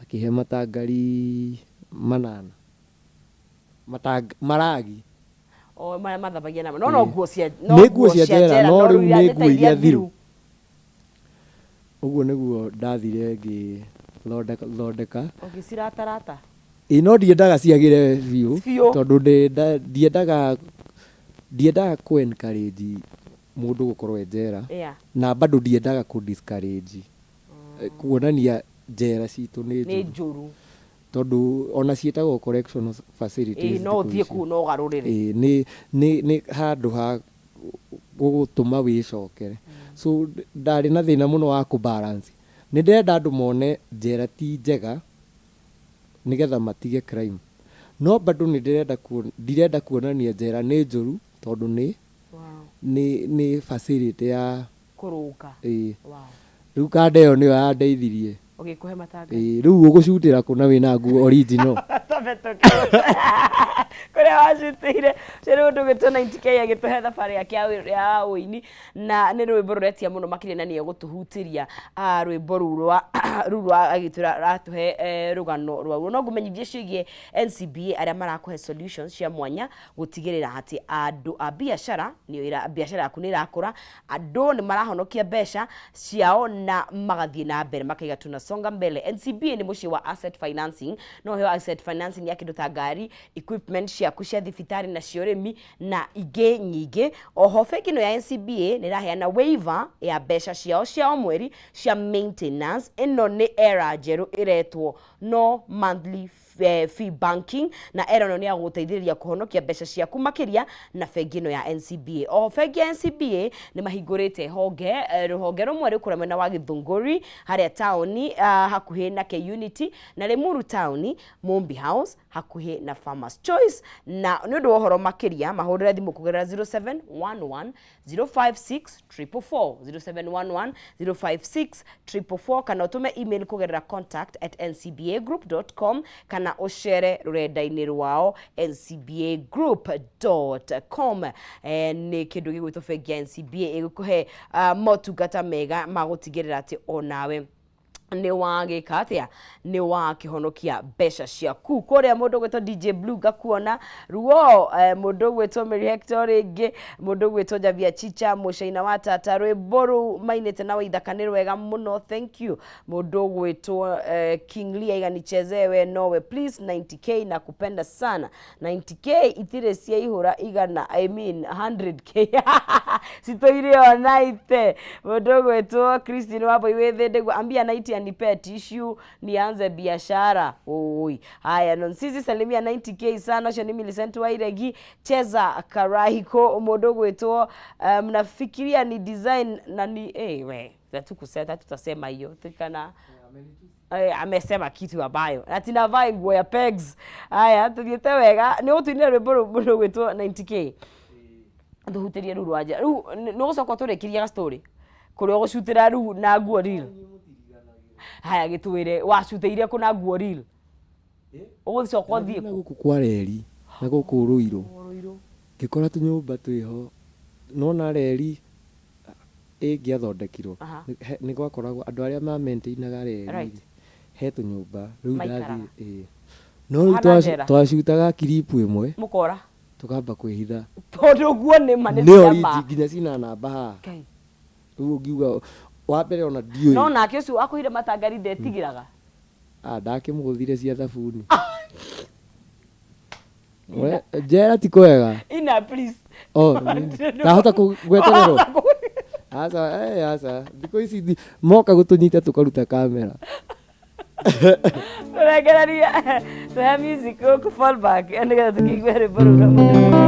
akĩhe matangari 8. Maragi. O marĩa mathambagia namo. No nguo cia no Nĩ nguo cia njera, no rĩu iria nĩ nĩ ta nguo iria thiru. Thiru. Ũguo nĩguo ndathire ngĩthondeka thondeka. Ũgĩciratarata. Ĩ, no ndiendaga ciagĩre biũ. Biũ. Tondũ ndiendaga kũ encourage mũndũ gũkorwo e njera na bado ndiendaga kũ discourage kuonania njera citũ nĩ Nĩ njũru. Njũru. Tondũ ona ciĩtagwo correctional facilities. Ĩĩ, no Thikũ ũthiĩ ici. kũu na ũgarũrĩre. Ĩĩ, nĩ handũ ha gũgũtũma wĩcokere, so ndarĩ na thĩna mũno wa kũ balance. Nĩ ndĩrenda andũ mone njera ti njega nĩgetha matige crime, no bado nĩ ndĩrenda ndirenda kuonania njera nĩ njũru tondũ nĩ nĩ facility ya Kũrũnga. Ĩĩ. Rĩu kanda ĩyo nĩyo yandeithirie. Ũgĩkũhe matanga. Ĩĩ, rĩu ũgũcutĩra kũ na wĩna nguo original? Twambe tũkĩ kũrĩa wacutĩire ũcio nĩ mũndũ ũgwĩtwo 90K agĩtũhe thabarĩ yake ya ũini na nĩ rwĩmbo rũretia mũno makĩria na nĩ egũtũhutĩria rwĩmbo rũu rwa agĩtwĩra ratũhe rũgano rwaruo. No ngũmenyithie ciĩgiĩ NCBA arĩa marakũhe solutions cia mwanya gũtigĩrĩra atĩ andũ a biacara biacara yaku nĩ ĩrakũra, andũ nĩ marahonokia mbeca ciao na magathiĩ na mbere makaiga tunasonga. Songa mbele. NCBA nĩ mũciĩ wa asset financing, no ũheo asset financing ya kĩndũ ta ngari, equipment ciaku cia thibitarĩ na cia ũrĩmi na ingĩ nyingĩ. Oho bengi ĩno ya NCBA nĩ ĩraheana waiver ya mbeca ciao cia o mweri cia maintenance. Ĩno nĩ era njerũ ĩretwo no monthly fee banking, na era ĩno nĩ ya gũgũteithĩrĩria kũhonokia mbeca ciaku makĩria na bengi ĩno ya NCBA. Oho bengi ya NCBA nĩ mahingũrĩte honge, rũhonge rũmwe rwĩ kũrĩa mwena wa Gĩthũngũri harĩa taũni hakuhĩ na K-Unity, na Limuru taũni Mumbi House hakuhĩ na Farmers Choice. Na nĩ ũndũ wa ũhoro makĩria mahũrĩre thimũ kũgerera 0711 056 444, 0711 056 444, kana ũtũme email kũgerera contact@ncbagroup.com, kana ũcere rũrenda-inĩ rwao ncbagroup.com. Nĩ kĩndũ gĩgwĩtwo bengi ya NCBA ĩgũkũhe motungata mega ma gũtigĩrĩra atĩ onawe nĩ wagĩka atĩa, nĩ wakĩhonokia mbeca ciaku. Kũrĩa mũndũ ũgwĩtwo DJ Blue ngakuona ruo, mũndũ ũgwĩtwo Mary Hector rĩngĩ, mũndũ ũgwĩtwo Javia Chicha mũcaina wa tata, rwĩmbo rũu mainĩte na Waithaka nĩ rwega mũno, thank you. Mũndũ ũgwĩtwo King Lee aiga nichezee we nowe please 90k na kupenda sana. 90k itirĩ ciaihũra igana, I mean 100k citũire ona ite. Mũndũ ũgwĩtwo Christine Wambui wĩ thĩndĩ ambia 90 anipe tissue nianze biashara. Oi haya, Nonsizi salimia 90k sana, ũcio nĩ Millicent Wairegi. Cheza Karaiko, mũndũ ũgwĩtwo mnafikiria ni design na ni we hatukusema, tutasema hiyo tukana amesema kitu ambayo ati navaa nguo ya pegs. Haya, tuthiĩte wega nĩ ũgũtũinĩra rwĩmbo rũu mũndũ ũgwĩtwo 90k tũhutĩrie rĩu rwanja rĩu nĩ ũgũcoka ũtũrĩkĩrie ga story kũrĩa ũgũcutĩra rĩu na nguo real. Haya, gĩtwĩre wacutĩire kũ na nguo real, ũgũcoka ũthiĩ na gũkũ kwa reri na gũkũ Rũirũ ngĩkora tũnyũmba twĩho, nona reri ĩngĩathondekirwo nĩ gwakoragwo andũ arĩa ma maintainaga reri he tũnyũmba rĩu ndathiĩ ĩĩ no rĩu twacutaga kiripu ĩmwe mũkora tũkamba kwĩhitha tondũ guo nĩ ma nĩ cia nginya cina namba haha rĩu ũngiuga wa mbere ona ndiũĩ. No nake ũcio wakũhire matangari ndetigĩraga. Ndakĩmũgũthire cia thabuni. Njera ti kwega. Ina please. Oh, ndahota gwetererwo. Aca, aca. Thikũ ici moka gũtũnyita tũkaruta kamera. Tũrengereria tũhe music gũkũ fall back nĩgetha tũkĩigue rwĩmbo rũu rwa mũndũ.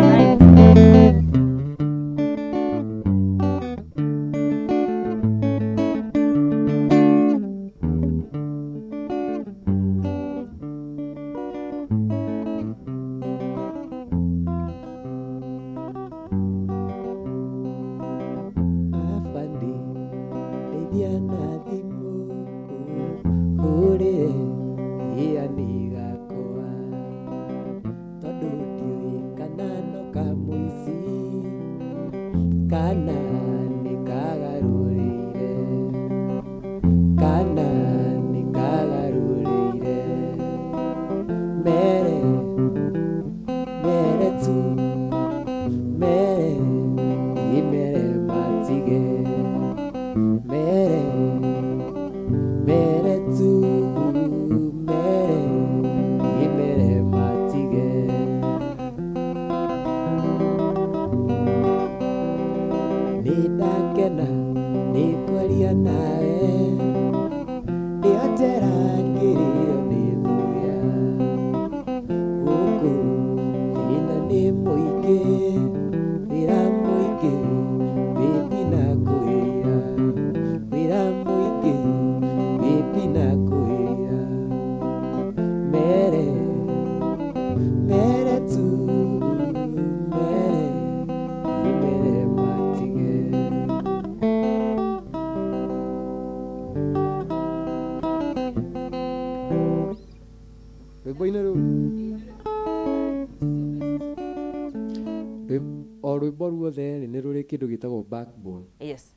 O rwĩmbo ruothe rĩ nĩ rũrĩ kĩndũ gĩtagwo backbone. Yes.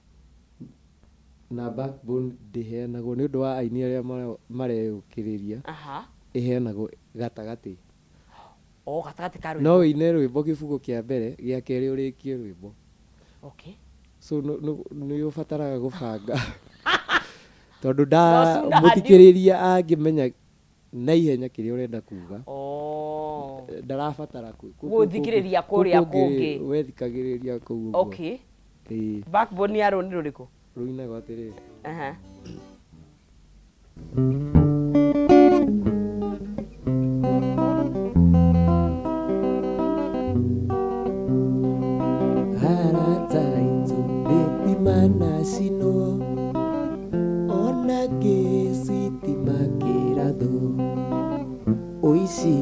Na backbone ndĩheanagwo nĩ ũndũ wa aini arĩa mareyũkĩrĩria. Ĩheanagwo gatagatĩ. O gatagatĩ ka rwĩmbo. No ũine rwĩmbo gĩbugo kĩa mbere, gĩa kerĩ ũrĩkie rwĩmbo. Okay. So nĩ ũbataraga gũbanga. Tondũ nda No sooner had you- mũthikĩrĩria angĩmenya na ihenya kĩrĩa ũrenda kuga, Oh. ndarabatara Gũthikĩrĩria kũrĩa kũu kũngĩ. Wethikagĩrĩria kũu ũguo. Okay. Ĩĩ, Backbone ya rũni rũrĩkũ? Rũinagwo atĩrĩrĩ. Aha. Arata aitũ thitima nacinwo, ona gĩcitima kĩrathwo, ũici,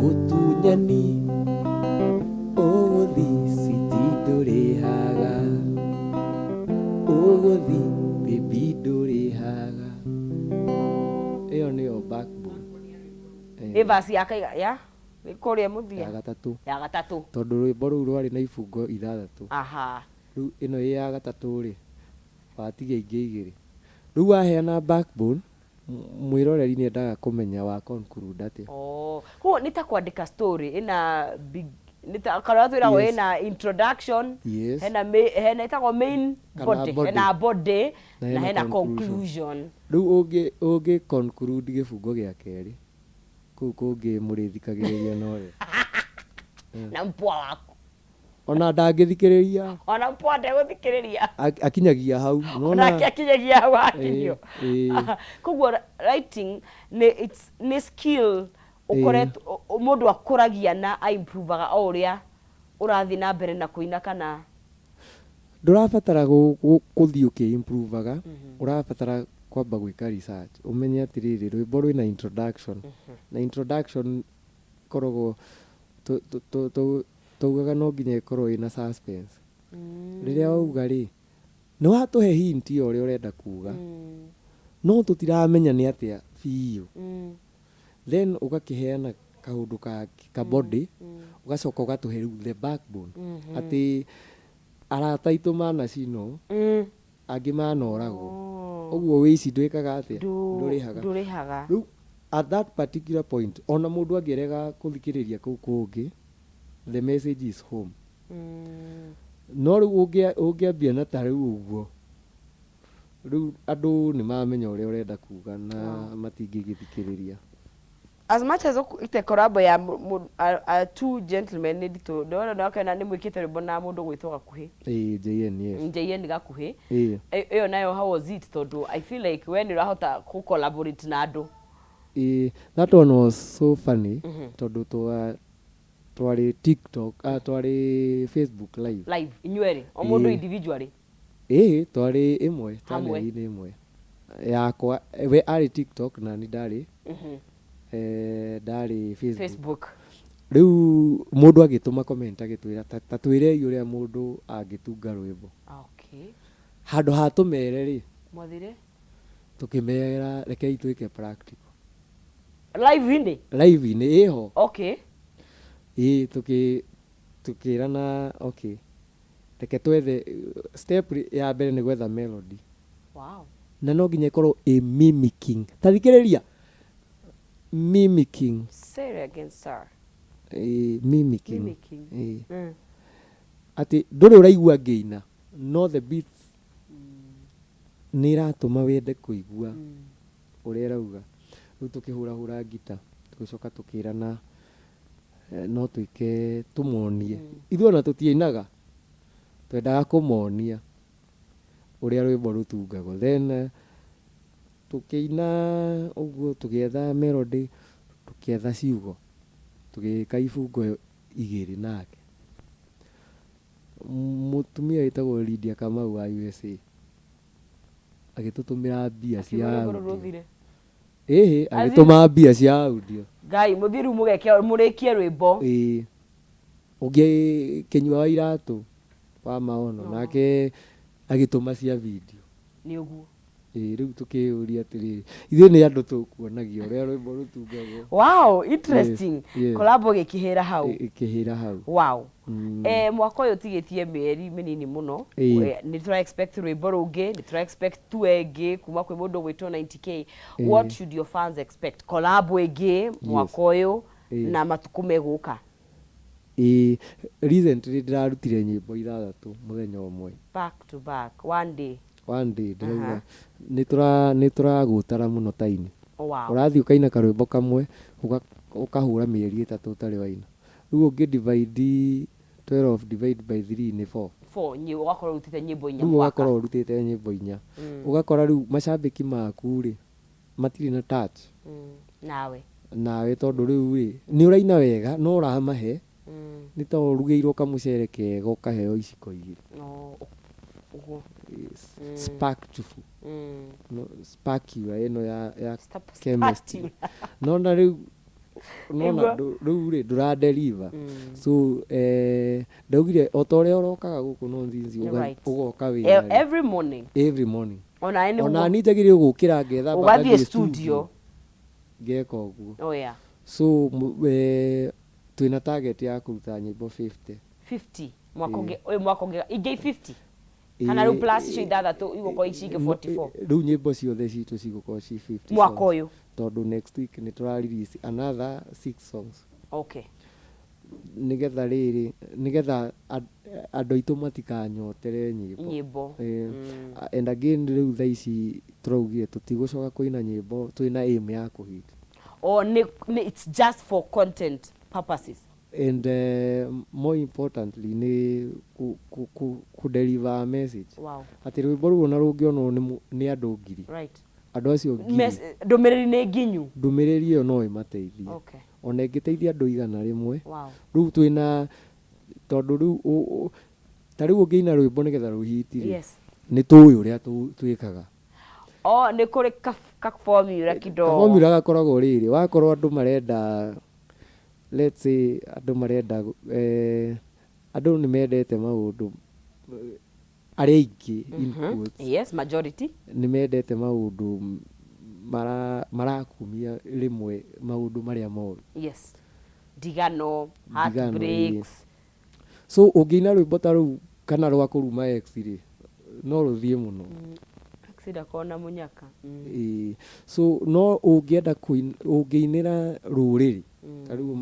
ũtunyani, ũgũthi citi ndũrĩhaga, ũgũthi baby ndũrĩhaga. Ĩyo nĩyo backbone. Ĩ verse ya kaiga ya nĩ kũrĩa mũthia. Ya gatatũ. Ya gatatũ. Tondũ rwĩmbo rũu rwarĩ na ibungo ithathatũ. Rĩu ĩno ĩ ya gatatũ rĩ, watigia ingĩ igĩrĩ. Rĩu waheana backbone, mwĩroreri nĩ endaga kũmenya wa conclude atĩa. Oh. Koguo nĩ ta kwandĩka story ĩna big, nĩ ta karĩa twĩragwo ĩna introduction, hena hena ĩtagwo main Kana body, body. hena body Na na hena hena conclusion. conclusion. Rĩu ũngĩ conclude gĩbungo gĩa kerĩ, kũu kũngĩ mũrĩthikagĩrĩria nowe. Na mpwa waku. Ona ndangĩthikĩrĩria. Ona mpwa ndegũthikĩrĩria. Akinyagia hau. Onake akinyagia hau akinyo. Ĩĩ. Koguo writing nĩ it's nĩ skill ũkoretwo mũndũ akũragia na aimprovaga o ũrĩa ũrathiĩ na mbere na kũina kana? Ndũrabatara gũthiĩ ũkĩ-improvaga, ũrabatara kwamba gwĩka research, ũmenye atĩrĩrĩ, rwĩmbo rwĩna introduction, na introduction ĩkoragwo taugaga no nginya ĩkorwo ĩna suspense. Rĩrĩa wauga rĩ, nĩ watũhe hint ya ũrĩa ũrenda kuga, no tũtiramenya nĩ atĩa biũ. Then ũgakĩheana kaũndũ ka body, ũgacoka ũgatũhe rĩu the backbone, atĩ arata aitũ manacinwo, angĩ manoragwo. Ũguo wĩici ndwĩkaga atĩa? Ndũrĩhaga. Ndũrĩhaga. Rĩu at that particular point, ona mũndũ angĩrega kũthikĩrĩria kũu kũngĩ, the message is home. No rĩu ũngĩambia na ta rĩu ũguo, rĩu andũ nĩ mamenya ũrĩa ũrenda kuga na matingĩgĩthikĩrĩria. As much as ite collabo ya two gentlemen nĩ nditũ, ndĩrona ndakena nĩ mwĩkĩte rwĩmbo na mũndũ gwĩtwo Gakuhĩ. Ĩĩ, JN, yes. JN Gakuhĩ. Ĩĩ. Ĩyo nayo how was it? Tondũ I feel like we nĩ ũrahota kũ collaborate na andũ. Ĩĩ, that one was so funny, tondũ twarĩ TikTok, twarĩ Facebook live. Live inyuerĩ o mũndũ Ĩĩ. individually? Ĩĩ, twarĩ ĩmwe Hamwe. channel-inĩ ĩmwe yakwa, we arĩ TikTok na ni ndarĩ ndarĩ Facebook. Facebook. Rĩu mũndũ agĩtũma comment agĩtwĩra ta twĩrei ũrĩa mũndũ angĩtunga rwĩmbo. Handũ ha tũmere rĩ, Mwathire? Tũkĩmera rekei twĩke practical. Live inĩ? Live inĩ ĩho. Ĩĩ, tũkĩrana okay, reke twethe step ya mbere nĩ gwetha melody. Na no nginya ĩkorwo ĩ mimicking. Ta thikĩrĩria. Mimicking. Say it again, sir. Ĩĩ, mimicking. Mimicking. Ĩĩ. Atĩ ndũrĩ ũraigua ngĩina, no the beats nĩ iratũma wende kũigua ũrĩa ĩrauga. Rĩu tũkĩhũrahũra ngita, tũgĩcoka tũkĩrana no twĩke tũmonie. Ithuĩ ona tũtiainaga, twendaga kũmonia ũrĩa rwĩmbo rũtungagwo. Then tũkĩina ũguo, tũgĩetha melody, tũkĩetha ciugo, tũgĩka ibungo igĩrĩ nake. Mũtumia wĩtagwo Lydia Kamau wa USA agĩtũtũmĩra mbia cia Akiuga rwĩmbo rũu audio. rũthire. Ĩhĩ, agĩtũma mbia cia audio. Ngai, mũthiĩ rĩu mũgeke mũrĩkie rwĩmbo. Ĩĩ. Ũngĩ Kĩnyua wa Iratũ wa Maono, nake agĩtũma cia video. Nĩ ũguo. Ĩĩ, rĩu tũkĩũria atĩrĩrĩ, ithuĩ nĩ andũ tũkuonagia ũrĩa rwĩmbo rũtungagwo. Wow, interesting. Yes. Collabo gĩkĩhĩra hau. Ĩkĩhĩra hau. Wow. Mwaka ũyũ ũtigĩtie mĩeri mĩnini mũno. Nĩ tũra expect rwĩmbo rũngĩ, nĩ tũra expect tour ĩngĩ kuma kwĩ mũndũ ũgwĩtwo 90K. What should your fans expect? Collabo ĩngĩ mwaka ũyũ na matukũ megũka. Ĩĩ, recently ndĩrarutire nyĩmbo ithathatũ mũthenya ũmwe. Back to back, one day. One day ndĩrauga nĩ tũragũtara mũno taini. Oh, wow. Ũrathiĩ ũkaina karwĩmbo kamwe, ũkahũra mĩeri 3 ũtarĩ waina. Rĩu ũngĩ divide 12 divide by 3 nĩ 4. 4 ũgakorwo ũrutĩte nyĩmbo 4 Rĩu mwaka. Ũgakorwo ũrutĩte nyĩmbo 4. Ũgakora rĩu macambĩki maku rĩ matirĩ na touch. Nawe. Nawe tondũ rĩu rĩ nĩ ũraina wega no ũramahe nĩ ta ũrugĩirwo kamũcere kega ũkaheo iciko 2. No, ũguo. Sparkful. No, spakula ĩno ya chemistry. No na rĩu nona rĩu rĩ ndũra deliver. So ndaugire o ta ũrĩa ũrokaga gũkũ nonsense ũgoka wĩra every morning. Every morning. Ona nĩ ona niĩ njagĩrĩirwo gũkĩra ngethamba ũgathiĩ studio ngeka ũguo. Oh yeah. So twĩna target ya kũruta nyĩmbo 50. 50 mwaka ũngĩ, ũyũ mwaka ũngĩ ingĩ 50 kana rĩu plus icio 6 igũkorwo ici ingĩ 44. Rĩu nyĩmbo ciothe citũ cigũkorwo ci 50 mwaka ũyũ, tondũ next week nĩ tũra release another 6 songs. Okay. Nĩgetha rĩrĩ, nĩgetha andũ aitũ matikanyotere nyĩmbo. Nyĩmbo. And again rĩu thaa ici tũraugire tũtigũcoka kũina nyĩmbo twĩna aim ya kũhit. Oh, nĩ it's just for content purposes. And more importantly nĩ ku deliver a message. Wow. Atĩ rwĩmbo rũu ona rũngĩonwo nĩ andũ 1000. Right. Andũ acio 1000. Ndũmĩrĩri nĩ nginyu. Ndũmĩrĩri ĩyo no ĩmateithie. Okay. Ona ĩngĩteithia andũ 100. Wow. Rĩu twĩna tondũ rĩu ta rĩu ũngĩina rwĩmbo nĩgetha rũhiti rĩ. Yes. Nĩ tũĩ ũrĩa twĩkaga. Oh, nĩ kũrĩ ka formula kidogo. Ka formula gakoragwo rĩrĩ, wakorwo andũ marenda, let's say andũ marenda andũ nĩ mendete maũndũ arĩa aingĩ in quotes. Yes, majority. Nĩ mendete maũndũ marakumia rĩmwe maũndũ marĩa moru. Yes. Ndigano, heartbreaks. So ũngĩina rwĩmbo ta rũu kana rwa kũruma ex rĩ, no rũthiĩ mũno. Ex ndakona mũnyaka. So no ũngĩenda ũngĩinĩra rũrĩrĩ, ta rĩu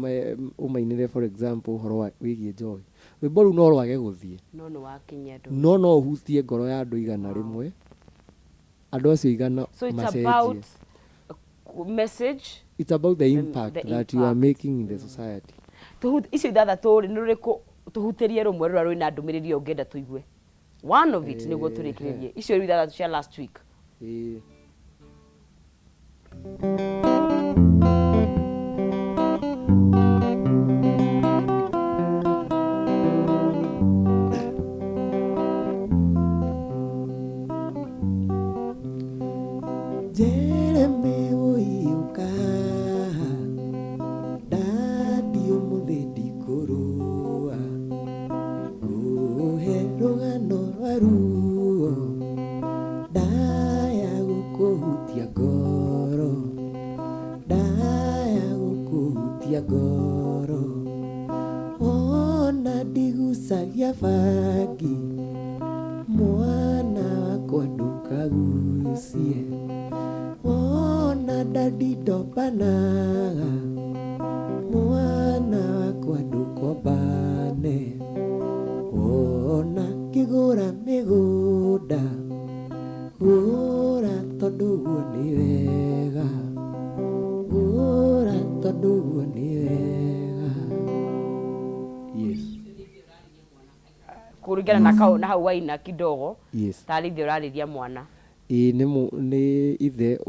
ũmainĩre for example ũhoro wĩgiĩ njohi, rwĩmbo rũu no rwage gũthiĩ. No nĩ wakinyia andũ. No no ũhutie ngoro ya andũ 100, andũ acio 100 So it's macenjie. about message. It's about the impact that you are making in the society. Icio 6 rĩ, nĩ rũrĩkũ tũhutĩrie rũmwe rũrĩa rwĩna ndũmĩrĩri ĩyo ũngĩenda tũigue? One of it nĩguo tũrĩkĩrĩrie. Icio rĩu 6 cia last week. Jeremy ũiyũka, ndadi ũmũthĩ ndikũrũa, ngũhe rũgano rwa ruo, ndaya gũkũhutia ngoro, ndaya gũkũhutia ngoro, ona ndigucagia bangi, mwana wakwa ndũkagucie, wona ndadi ndombanaga, mwana wakwa ndũkombane, wona ngĩgũra mĩgũnda, gũra tondũ ũguo nĩ wega, gũra tondũ ũguo nĩ wega. Yes. Kũringana na kau na hau waina kidogo. Yes. Tarĩ ithe ũrarĩria mwana. Ĩĩ nĩ ithe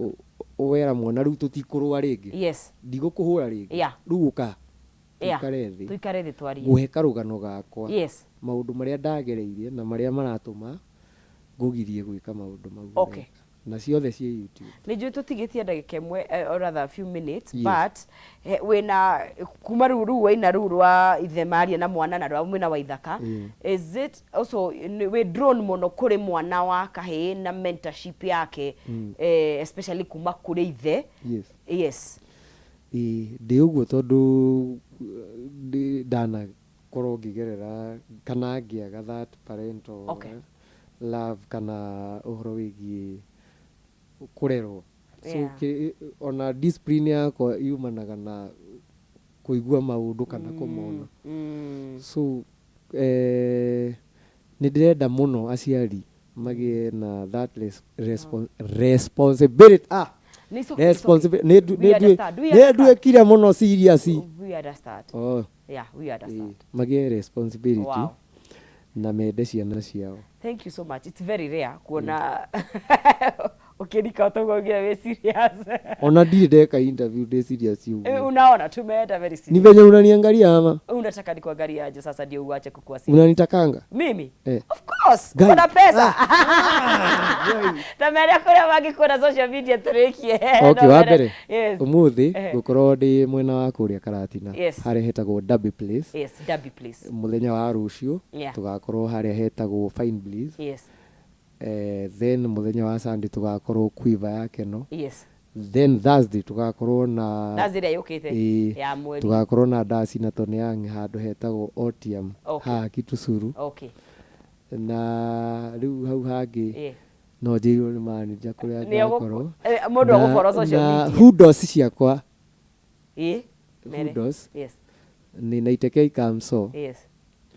wera mwana rĩu tũtikũrũa rĩngĩ. Yes. Ndigũkũhũra rĩngĩ. Yeah. Rĩu ũka. Yeah. Tũikare thĩ. Tũikare thĩ twarie. Ngũhe karũgano gakwa. Yes. Maũndũ marĩa ndagereirie na marĩa maratũma ngũgirie gwĩka maũndũ mau. Okay. Na ciothe ciĩ YouTube. Nĩ njũĩ tũtigĩtie ndagĩka ĩmwe, or rather a few minutes, Yes. but wĩna kuma rĩu rĩu waina rĩu rwa ithe maria na mwana na rwa mwena wa ithaka. Is it also wĩ drawn mũno kũrĩ mwana wa kahĩĩ na mentorship yake, especially kuma kũrĩ ithe? Yes. Yes. Ĩĩ, ndĩ ũguo tondũ ndanakorwo ngĩgerera kana ngĩaga that parental Okay. love kana ũhoro wĩgiĩ kũrerwo. So Yeah. ona discipline yakwa yumanaga na kũigua maũndũ kana kũmona. So nĩ ndĩrenda mũno aciari Magĩe na that responsibility, ah. Nĩ it's okay, it's okay. Responsibility. Nĩ We understand, we nĩ understand. nduĩkire mũno serious. We understand. Oh. Yeah, we understand. Magĩe responsibility na mende ciana ciao. Thank you so much. It's very rare kuona ukirika ũtoguo ũngĩra wĩ serious. Ona ndirĩ ndeka interview ndĩ serious Eh, ũguo. Unaona tumeenda very Ni serious. venye unaniangalia ama Unataka nikuangalia aje sasa ndio uache kukuwa serious? unanitakanga? Mimi? Eh. Of course, Guy. uko na pesa. Na mere kũrĩa mangĩkuona social media tũrĩkie. Okay, No wa mere- mbere, Yes. ũmũthĩ ngũkorwo ndĩ mwena wa kũrĩa Karatina, harĩa hetagwo Derby Place. Yes, Derby Place. Mũthenya wa rũciũ tũgakorwo harĩa hetagwo Fine Bliss. Then mũthenya wa Sunday tũgakorwo Quiver ya Keno. Then Thursday tũgakorwo na Thursday ĩrĩa yũkĩte Ĩĩ, ya mweri. tũgakorwo na Dasi na Tony Young handũ hetagwo Otium, haha Kitusuru. Na rĩu hau hangĩ no njĩrirwo nĩ manager kũrĩa Nĩ ngakorwo. Mũndũ agũfollow social Na media. hudos ciakwa, Mere. hudos nĩ Naiteke Kamso. Yes.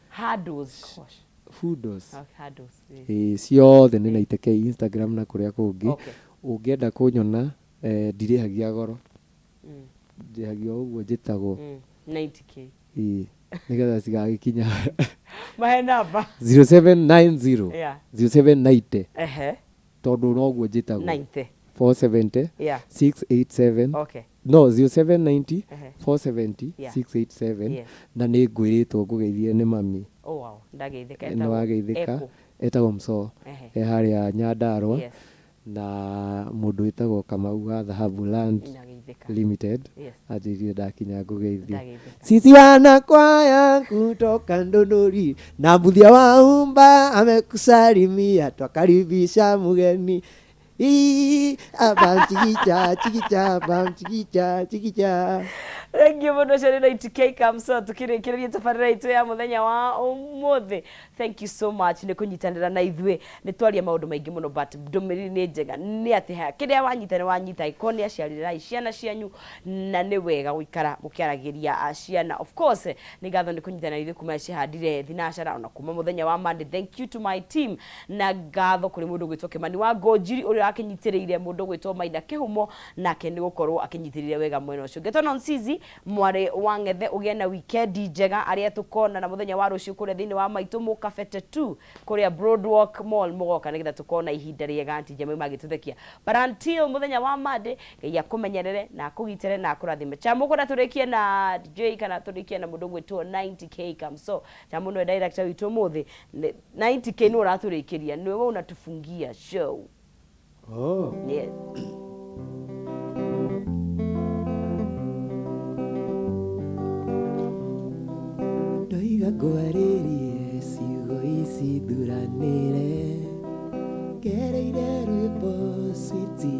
Handles. Gosh. Hudos. Okay, handles. Yes. Ĩĩ, ciothe nĩ Naiteke, Instagram na kũrĩa kũngĩ. Ũngĩenda kũnyona, ndirĩhagia goro. Ndĩhagia o ũguo njĩtagwo. 90K. Ĩĩ, nĩgetha cigagĩkinya. Mahe namba. 0790 0790, tondũ noguo njĩtagwo. 90. 470 687. No, 0790 470 687. Na nĩ ngwĩrĩtwo ngũgeithie nĩ mami. Oh wow, ndageithĩka. Nĩ Etagwo wageithĩka. Echo. Etagwo Msoo. E harĩa Nyandarua. Na mũndũ wĩtagwo Kamau wa Dhahabu Land Ndageithĩka. Limited anjĩrire ndakinya ngũgeithie. Ndageithĩka. Sisi wanakwaya kutoka Ndondori na Mbuthia wa Umba amekusalimia, twakaribisha mgeni. Ii, aba chikicha chikicha bam chikicha chikicha. Thank you mũno, ũcio nĩ 90K Kamso tũkĩrĩkĩrĩria tabarĩra itũ ya mũthenya wa ũmũthĩ. Thank you so much nĩ kũnyitanĩra na ithuĩ. Nĩ twaria maũndũ maingĩ mũno, but ndũmĩrĩri nĩ njega, nĩ atĩ kĩrĩa wanyita nĩ wanyita. Angĩkorwo nĩ aciarĩrai ciana cianyu, na nĩ wega gũikara mũkĩaragĩria ciana. Of course, nĩ ngatho nĩ kũnyitanĩra ithuĩ kuma cihandire thinacara ona kuma mũthenya wa Monday. Thank you to my team, na ngatho kũrĩ mũndũ gwĩtwo Kĩmani wa Ngũnjiri ũrĩa wakĩnyitĩrĩire, mũndũ gwĩtwo Maina Kĩhumo nake nĩ gũkorwo akĩnyitĩrĩire wega mwena ũcio. Ngetwo Nonsizi mwarĩ wa Ng'ethe, ũgĩe na wikendi njega. Arĩa tũkona na mũthenya wa rũciũ kũrĩa thĩinĩ wa maitũ mũkabete tu kũrĩa Broadwalk Mall, mũgoka nĩgetha tũkona ihinda rĩega anti Jemima magĩtũthekia. But until mũthenya wa Monday, Ngai akũmenyerere na akũgitĩre na akũrathime. Chamũkwenda tũrĩkie na DJ kana tũrĩkie na mũndũ gwĩtwo 90K Kamso? Chamu nĩwe director witũ ũmũthĩ. 90K nĩwe ũratũrĩkĩria, nĩwe unatufungia show. Oh. Yes. Ndoiga ngwarĩrie ciugo ici thuranĩre ngereire rwĩmbo switi.